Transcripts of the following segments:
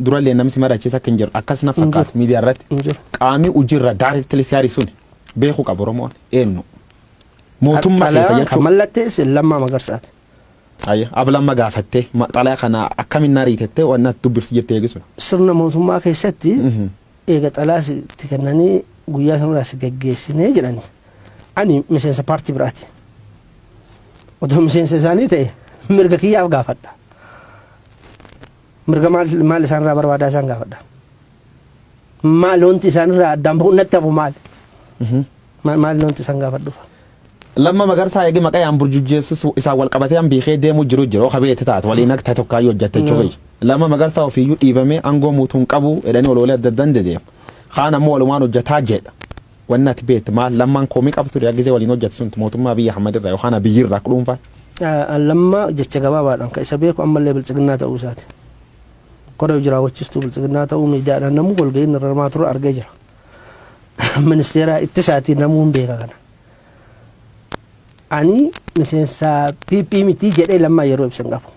Durallee namni si mari'achiisa akka hin jiru akkas na Hin jiru. fakkaatu miidiyaa irratti. Hin jiru. Qaamni hojiirra directly si harisuun beekuu qaba Oromoon eenyu. Mootummaa keessa Xalayaan kan jechuun. mallatteesse Lammaa Magarsaati. Ayya ab Lamma gaafattee xalayaa kana akkamiin na riitettee waan natti dubbifti jettee eegisun. Sirna mootummaa keessatti eega xalayaa sitti kennanii guyyaa sanarraa si gaggeessinee jedhani. Ani miseensa paartii biraati. Otoo miseensa isaanii ta'e mirga kiyyaaf gaafadha. Mirga maal maal isaanirraa barbaadaa isaan gaafadha. Maal wanti isaanirraa addaan bahuun natti hafu maali? Maal wanti isaan gaafadhuuf? Lamma Magarsaa eegi maqaa yaan burjujjeessus isaan wal qabatee an biikee deemuu jiru jiru oka beete taate waliin akka ta'e tokkaayyuu hojjatte jechuudha. Lamma Magarsaa ofiiyyuu dhiibamee aangoo muutuun qabu jedhanii oloolee adda addaan dedeema. Kaan ammoo walumaan hojjataa jedha. Wanni ati beektu maal Lammaan komii qabdu ture gisee waliin hojjate sun mootummaa Abiyyi Ahmad irraa yookaan Abiyyi irraa akka dhuunfaa? Lammaa jecha gabaabaadhaan kan isa beeku ammallee Biltsiginnaa ta'uu isaati. Koree hojii raawwachistuu Biltsiginnaa ta'uu miidiyaadhaan namuu walga'iin irra hirmaa ture argee jira. Ministeera ittisaatii namuu hin beeka kana. Ani miseensa PP miti jedhee Lammaa yeroo ibsa hin qabu.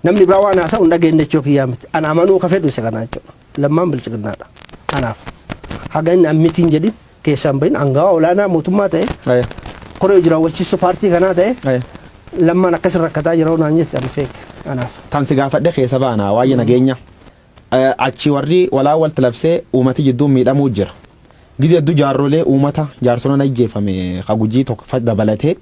Namni biraa waan haasa'u hin dhageenye jechuu kiyyaa miti. Ana amanuu ka fedhu isa kana jechuudha. Lammaan Biltsiginnaadha. Anaaf. Haga inni ammitiin jedhin keessaan bahin angawaa olaanaa mootummaa ta'e koree hojii raawwachiistuu paartii kanaa ta'e Lammaan akkas rakkataa jira naan jette ani feek anaaf. Tan si gaafadhe keessa baana waa'ee nageenya. Achi warri walaa walti labsee uummati jidduun miidhamuu jira. Gizee hedduu jaarrolee uummata jaarsoleen ajjeefame ka Gujii tokko dabalatee.